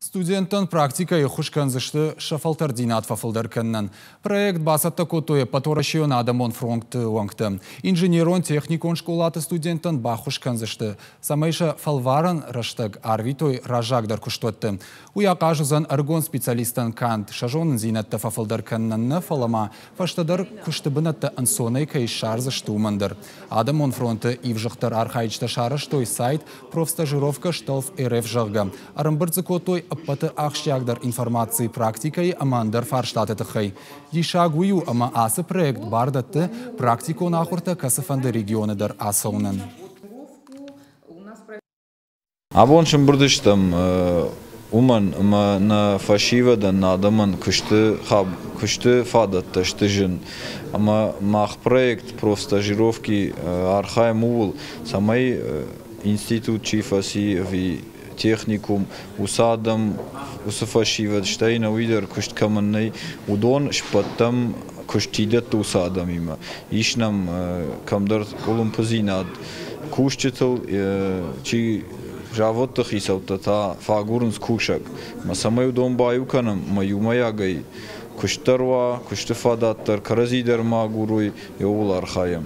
Студенттӕн практикӕйы ӕххуыс кӕндзысты сӕ фӕлтӕрддзинад фӕфылдӕр кӕнынӕн. Проект бацӕттӕ кодтой Ӕппӕтуӕрӕсейон адӕмон фронты уӕнгтӕ. Инженерон-техникон скъолаты студенттӕн баххуыс кӕндзысты, цӕмӕй сӕ фӕлварӕн рӕстӕг арвитой раззагдӕр куыстуӕтты. Уый ахъаз уыдзӕн ӕрыгон специалисттӕн канд сӕ зонындзинӕдтӕ фӕфылдӕр кӕнынӕн нӕ, фӕлӕ ма фӕстӕдӕр куысты бынӕттӕ ӕнцонӕй кӕй ссардзысты, уымӕн дӕр. Адӕмон фронты ивзыгъддӕр архайджытӕ сарӕзтой сайт «Профстажировка Штолф РФ», зӕгъгӕ. Ӕрӕмбырд дзы кодтой ӕппӕты ахсджиагдӕр информаци практикӕйы ӕмӕ ӕндӕр фарстаты тыххӕй. Диссаг уый у, ӕмӕ ацы проект бар дӕтты практикон ахуыртӕ кӕцыфӕнды регионы дӕр ацӕуынӕн. Абон сымбырд стӕм уымӕн, ӕмӕ нӕ фӕсивӕдӕн, нӕ адӕмӕн куысты фадӕттӕ сты зын. Ӕмӕ мах проект профстажировки архайӕм ууыл, цӕмӕй институт чи фӕци ӕви техникум, уыцы адӕм, уыцы фӕсивӕд, стӕй ӕнӕуый дӕр куыст кӕмӕн нӕй, уыдон сбӕттӕм куыст чи дӕтты, уыцы адӕмимӕ. Ис нӕм кӕмдӕр къуылымпыдзинад кусджытыл, чи заводты хицӕуттӕ та фӕагурынц кусӕг. Ӕмӕ цӕмӕй уыдон баиу кӕнӕм ӕмӕ иумӕйагӕй куыст дӕр уа, куысты фадат дӕр, кӕрӕдзи дӕр ма агурой, ууыл архайӕм.